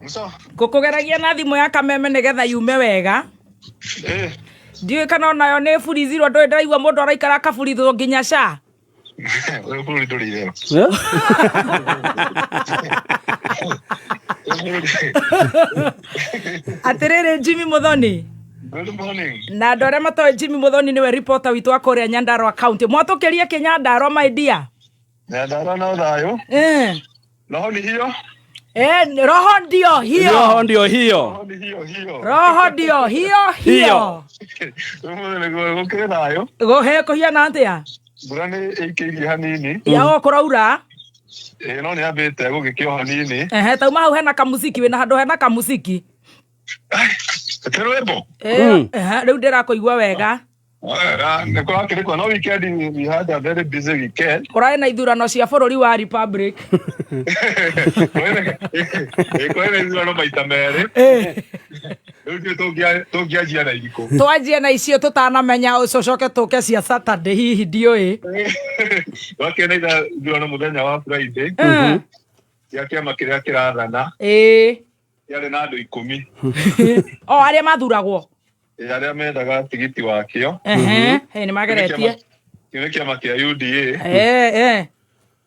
Muco. Ngũkũgeragia na thimũ ya kameme nĩgetha yume wega. Ndiũĩ kana onayo nĩ ĩburithirwo, ndũĩ ndĩraigua mũndũ araikara akaburithwo nginya ca. Ũyũ bũrũri ndũrĩ itherũ. Eh? Ũyũ bũrũri. Atĩrĩrĩ Jimmy Muthoni. Good morning. Na andũ arĩa matoĩ Jimmy Muthoni nĩwe reporter witũ wa kũrĩa Nyandarua County. Mwatũkĩrie kĩ Nyandarua my dear? Nyandarua no thayũ. Roho ni hiyo. Eh, roho ndio hiyo. Roho ndio hiyo. Roho ni hiyo hiyo. Roho ndio hiyo hiyo. Ũmũthĩ nĩguo gũkĩrĩ thayũ. Gũhe kũhiana atĩa? Mbura nĩ ĩikĩirie hanini. Ya o kũraura. Ĩĩ no nĩ yambĩte gũgĩkĩo hanini. Ehe, tauma hau hena kamuziki, wĩna handũ hena kamuziki. Ĩtĩ rwĩmbo. Eh, ehe, rĩu ndĩrakũigua wega. Nĩ kũrakĩrĩkwo no weekend we had a very busy weekend. Kũrarĩ na ithurano cia bũrũri wa Republic. Ĩĩ kũrĩ na ithurano maita merĩ. Rĩu ithuĩ tũngĩanjia na irikũ. Twanjie na icio tũtanamenya ũcoke tũke cia Saturday hihi ndiũĩ. Gwakĩrĩ na ithurano mũthenya wa Friday cia kĩama kĩrĩa kĩrathana. Kĩarĩ na andũ 10. O arĩa mathuragwo. Ĩĩ, arĩa mendaga tigiti wakĩo. Ehe, nĩ mageretie. Kĩu nĩ kĩama kĩa UDA.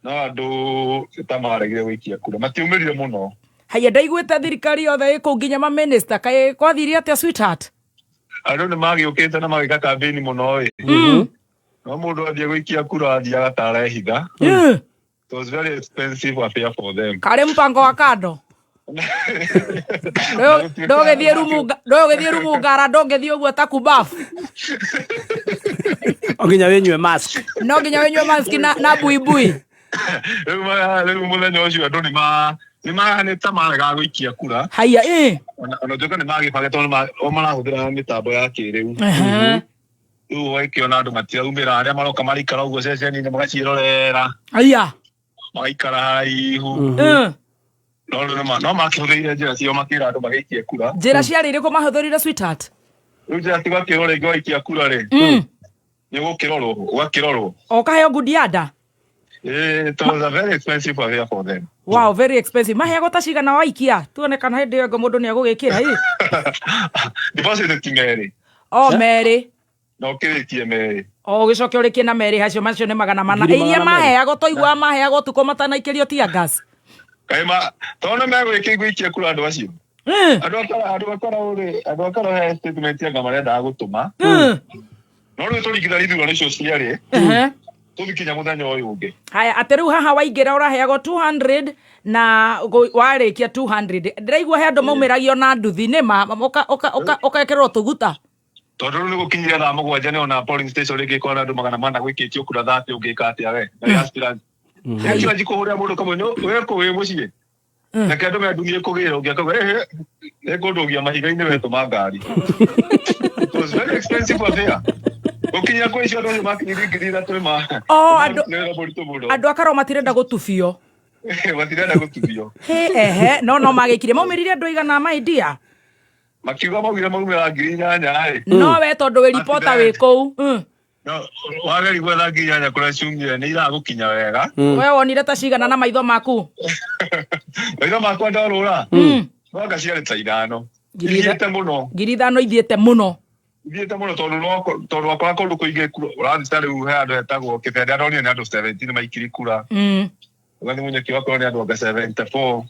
No andũ ta maregire gũikia kura, matiumĩrire mũno. Haya, ndaiguĩte thirikari yothe ĩ kũu nginya ma minister, kaĩ kwathire atĩa sweetheart? Andũ nĩ magĩũkĩte na magĩka campaign mũno ĩ. No mũndũ athiĩ gũikia kura athiaga ta arehitha. It was very expensive affair for them. Karĩ mpango wa kando. Ndũgĩthiĩ rumu ndũgĩthiĩ rumu ngara ndũngĩthiĩ ũguo ta kubafu. O nginya wĩnyue mask. No nginya wĩnyue mask na buibui. Rĩu mũthenya ũcio andũ nĩ ma nĩ ma nĩ ta maregaga gũikia kura. Haiya ĩ. Ona tuĩka nĩ magĩbangĩte tondũ o marahũthĩra mĩtambo ya kĩrĩu. Rĩu ũgakĩona andũ matiraumĩra, arĩa maroka maraikara ũguo ceceni-inĩ magaciĩrorera. Haiya. Magaikara haraihu. No rĩu no makĩhũthĩrire njĩra ciao makĩra andũ magĩikie kura. Njĩra ciarĩ irĩkũ mahũthĩrire sweetheart? Rĩu njĩra ti gwakĩrwo rĩngĩ waikia kura rĩ. Nĩ gũkĩrorwo, ũgakĩrorwo. O kaheo ngudianda. It was a very expensive affair for them. Wow, very expensive. Maheagwo ta cigana waikia? Tuone kana hĩndĩ ĩyo ĩngĩ mũndũ nĩ egũgĩkĩra ĩ. Deposit ti merĩ. O merĩ. Na ũkĩrĩkie merĩ. O ũgĩcoke ũrĩkie na merĩ hacio macio nĩ 400. Ngiri Iria 200. maheagwo twaiguaga maheagwo ũtukũ matanaikĩrio tear gas. Kaĩ ma tondũ nĩ megwĩkĩ gũikia kura andũ acio. Andũ akara andũ akara rĩ andũ akara he statement anga marendaga gũtũma. No rĩu tũringithania ithurano icio cierĩ. Tũthikinya mũthenya ũyũ ũngĩ. Haya, atĩ rĩu haha waingĩra ũraheagwo 200 na warĩkia 200. Ndĩraigua he andũ maumĩragio na nduthi nĩ ma ũkekĩrwo tũguta. Tondũ rĩu nĩ gũkinyire thaa 7 nĩ ona polling station rĩngĩ ĩkorwo na andũ 400 gwĩkĩtio kura 30 ũngĩka atĩa we? Na nĩ aspirant. Nĩ aspirant kũhũrĩra mũndũ kamwe nĩ we kũ wĩ mũciĩ. Reke andũ mendugie kũgĩra ũngĩ akauga ehe nĩ ngũndũgia mahiga-inĩ wetũma ngari. It was very expensive affair. Gũkinya kwĩ icio andũ acio makinyirie 3,000 ma. Oh, Nĩ wĩra mũritũ mũno. Andũ akaro matirenda gũtubio. Matirenda gũtubio. He, ehe, no no magĩkire maumĩrire andũ aigana my dear? Makiuga maugire maumĩra 8,000 ĩ. No we tondũ wĩ reporter wĩ kũu. No, wageri gwetha 8,000 kũrĩa ciumire nĩ iragũkinya wega. We wonire ta cigana na maitho maku? Maitho makwa ndarũra. No anga ciarĩ ta 5. Ithiĩte mũno. 5,000 ithiĩte mũno. Ithiĩte mũno tondũ no tondũ wakora kũndũ kũingĩ ũrathiĩ ta rĩu he handũ hetagwo Kĩbende ndonire nĩ andũ 17 maikiri kura. Ũgathiĩ Munyakĩ ũgakora nĩ andũ anga 74.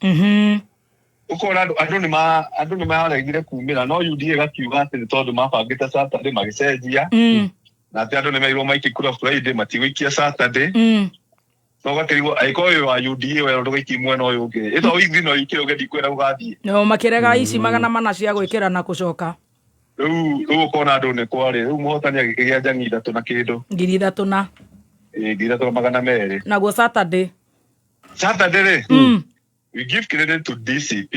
Ũkona andũ nĩ ma andũ nĩ maregire kumĩra no UDA ĩgakiuga atĩ nĩ tondũ mabangĩte Saturday magĩcenjia. Na atĩ andũ nĩ merirwo maikie kura Friday matigũikia Saturday. No ũgakĩrigwo angĩkorwo wĩ wa UDA we ndũgaikie mwena ũyũ ũngĩ. Ĩto ũithi no ũikie ũngĩ ndikwenda gũgathiĩ. No makĩrega ici 400 cia gwĩkĩra na gũcoka. Rĩu rĩu ũkona andũ nĩ kwarĩ rĩu mũhotani agĩkĩgĩa njangi 3 na kĩndũ. 3,000 na. Ĩĩ, 3,200. Naguo Saturday. Saturday rĩ? We give credit to DCP.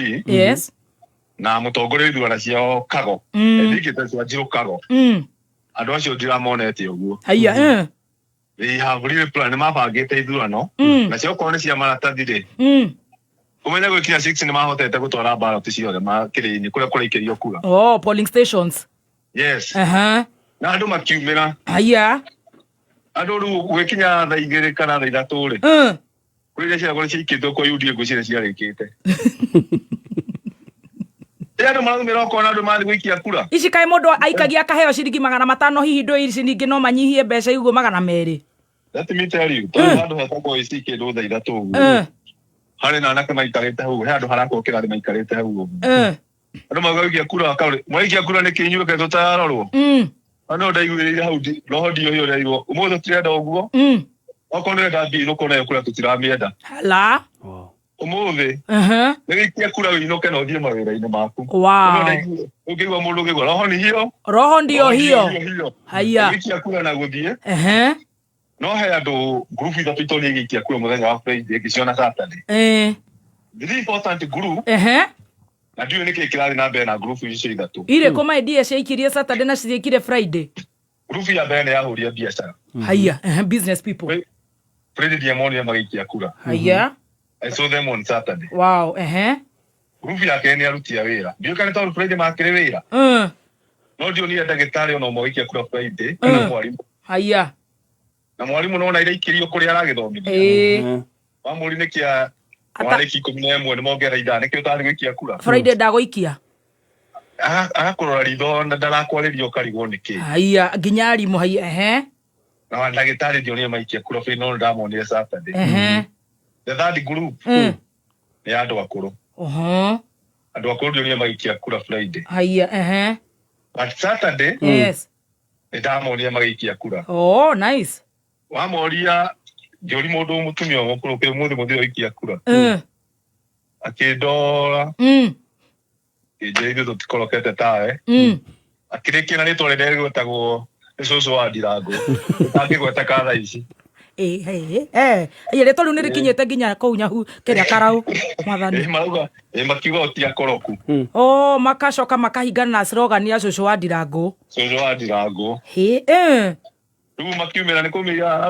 Na mũtongoria wa ithurano ciao Kago. Endikĩte Wanjiru Kago. Andũ acio ndiramonete ũguo. Haiya, They have really plan, nĩ mabangĩte ithurano. Na cio okorwo nĩ cia maratathi rĩ. Ũmenye gwĩkinya 6 nĩ mahotete gũtwara ballot ciothe makĩrĩ-inĩ kũrĩa kũraikĩrio kura. Oh, polling stations. Yes. Na andũ makiumĩra. Haiya. Andũ rĩu gwĩkinya thaa 2 kana thaa 3 rĩ. Kũrĩ iria ciakwa ciaikĩtwo kwa UDA ngwĩciria ciarĩkĩte. Ĩ andũ maraumĩra ũkona andũ mathiĩ gũikia kura. Ici kaĩ mũndũ aikagia akaheo ciringi 500, hihi ndũ ici ningĩ no manyihie mbeca iguo 200. Let me tell you, tondũ handũ hetagwo ici kĩndũ thaa 3 ũguo. Harĩ na anake maikarĩte hau, he handũ harakwo kĩrathi maikarĩte hau ũguo. Andũ mauga gũikia kura kaũrĩ. Mwaikia kura nĩkĩ inyuĩ kaĩ tũtararorwo? No ndaiguĩrĩire hau roho ndiũĩ ũrĩa irwo. Ũmũthĩ tũtirenda ũguo. Okorwo nĩ ũrenda mbia inũka nayo kura tũtiramĩenda. Hala. Wow. Ũmũthĩ nĩ wĩikie kura wĩinũke na ũthiĩ mawĩra-inĩ maku. Wow. Ũngĩigua mũndũ ũngĩigua roho ni hiyo. Roho ndio hiyo. Hiyo. Haya. Wĩikia kura na gũthiĩ. No he andũ ngurubu ithatũ itonire igĩikia kura mũthenya wa Friday ngĩciona Saturday. Three important group na ndiũĩ nĩkĩĩ kĩrathiĩ na mbere na ngurubu icio ithatũ. Irĩkũ maidie ciaikirie Saturday na ciekire Friday? Ngurubu ya mbere nĩ yahũria biacara. Haya, business people. Friday ndiamonire magĩikia kura. Haya. I saw them on Saturday. Wow. Ngurubu ya kerĩ nĩ aruti a wĩra. Ndiũĩ kana nĩ tondũ Friday makĩrĩ wĩra. No ndionire ndagĩtarĩ ona ũmwe agĩikia kura Friday kana mwarimũ. Haya. Na mwarimũ nona iraikĩrio kũrĩa aragĩthomithia. Wamũri nĩ kĩa warĩki 11 nĩ mongerera ithaa nĩkĩo ũtarĩ gũikia kura. Friday ndagũikia. Agakũrora ritho na ndarakwarĩria ũkarigwo nĩkĩ. Haya, nginya arimũ haya. Na ndagĩtarĩ ndionire maikia kura Friday no ndamonire Saturday. The third group nĩ ya andũ akũrũ. Andũ akũrũ ndionire magĩikia kura Friday. Haya. But Saturday nĩ ndamonire magĩikia kura. Oh, nice. Wamoria ngĩũri mũndũ mũtumia ũmwe mũkũrũ kĩ ũmũthĩ mũthĩ ũikia kura. Akĩndora akĩnjĩra ithuĩ tũtikorokete tawe. Akĩrĩkia na rĩtwa rĩrĩa rĩgwetagwo nĩ cũcũ wa Ndirango. Ũtangĩgweta ka thaa ici. Ĩ rĩtwa rĩu nĩ rĩkinyĩte nginya kũu nyahu kĩrĩa karau mwathani. Ĩ marauga ĩ makiuga ti akoroku. Oh, makacoka makahingana na slogan ya cũcũ wa Ndirango. Cũcũ wa Ndirango. Hĩ. Rĩu makiumĩra nĩ kũmĩra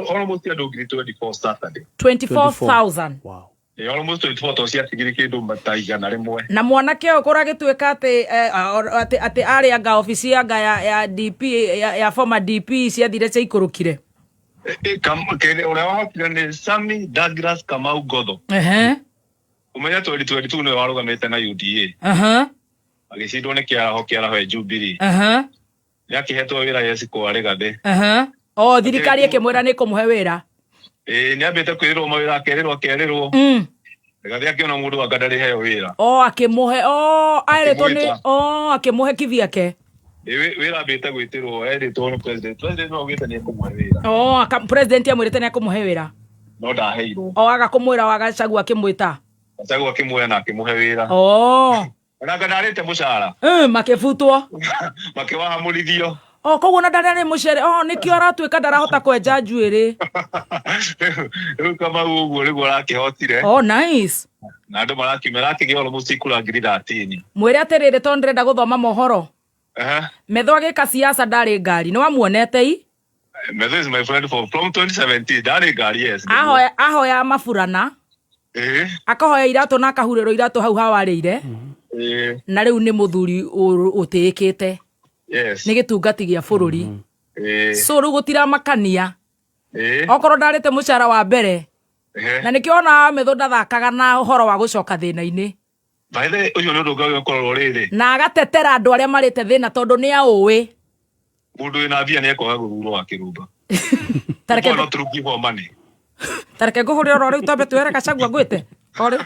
almost andũ ngiri 24 Saturday. 24,000. Wow. Ĩ almost 24 tondũ ciatigire kĩndũ ta 100. Na mwanake ũyũ kũragĩtuĩka atĩ atĩ atĩ arĩ anga obici anga ya DP ya former DP ciathire ciaikũrũkire. Ũrĩa wahotire nĩ Sammy Douglas Kamau Ngotho. Ũmenye 2022 nĩwe warũgamĩte na UDA. Agĩcindwo nĩ Kĩaraho, Kĩaraho e Jubilee. Nĩ akĩhetwo wĩra Yes kwa Rigathĩ. Oh, thirikari ĩkĩmwĩra nĩ ĩkũmũhe wĩra. Ĩ nĩ ambĩte kwĩrĩrwo mawĩra akerĩrwo akerĩrwo. Rigathĩ akĩona mũndũ anga ndarĩheo wĩra. Oh, akĩmũhe. Oh, aĩrĩtwo nĩ Akĩmwĩta. oh, akĩmũhe kivyake. Ĩ wĩra ambĩte gwĩtĩrwo erĩtwo nĩ president. President no augĩte nĩ ekũmũhe wĩra. Oh, president amwĩrĩte nĩ ekũmũhe wĩra. No ndaheirwo. Oh, aga kũmwĩra wa Gachagua akĩmwĩta. Gachagua akĩmuoya na akĩmũhe wĩra. Oh. Ona anga ndarĩte mũcara. Makĩbutwo. Makĩwahamũrithio. Oh, koguo na ndararĩ mũcere. Oh, nĩkĩo aratuĩka ndarahota kwenja njuĩrĩ. Rĩu Kamau ũguo nĩguo arakĩhotire. Oh, nice. Na andũ marakiumĩra akĩgĩa almost kura ngiri 13. Mwĩre atĩrĩrĩ tondũ ndĩrenda gũthoma mohoro. Metho agĩka siasa ndarĩ ngari. Nĩ wamuonete i? Metho is my friend from 2017. Ndarĩ ngari, yes. Ahoya maburana. Akahoya iratũ na akahurĩrwo iratũ hau hawarĩire. Na rĩu nĩ mũthuri ũtĩĩkĩte. Yes. Nĩ gĩtungati gĩa bũrũri. So rĩu gũtiramakania. Okorwo ndarĩte mũcara wa mbere. Na nĩkĩo ona Metho ndathakaga na ũhoro wa gũcoka thĩna-inĩ. By the way, ũcio nĩ ũndũ ũngĩ ũkorwo rĩrĩ. Na agatetera andũ arĩa marĩte thĩna tondũ nĩ aũĩ. Mũndũ wĩna mbia nĩ ekwaga gũthurwo wa kĩrumba. Tareke People are not looking for money. Tareke ngũhũrĩre oro rĩu twambe twĩre Gachagua ngwĩte. O rĩu.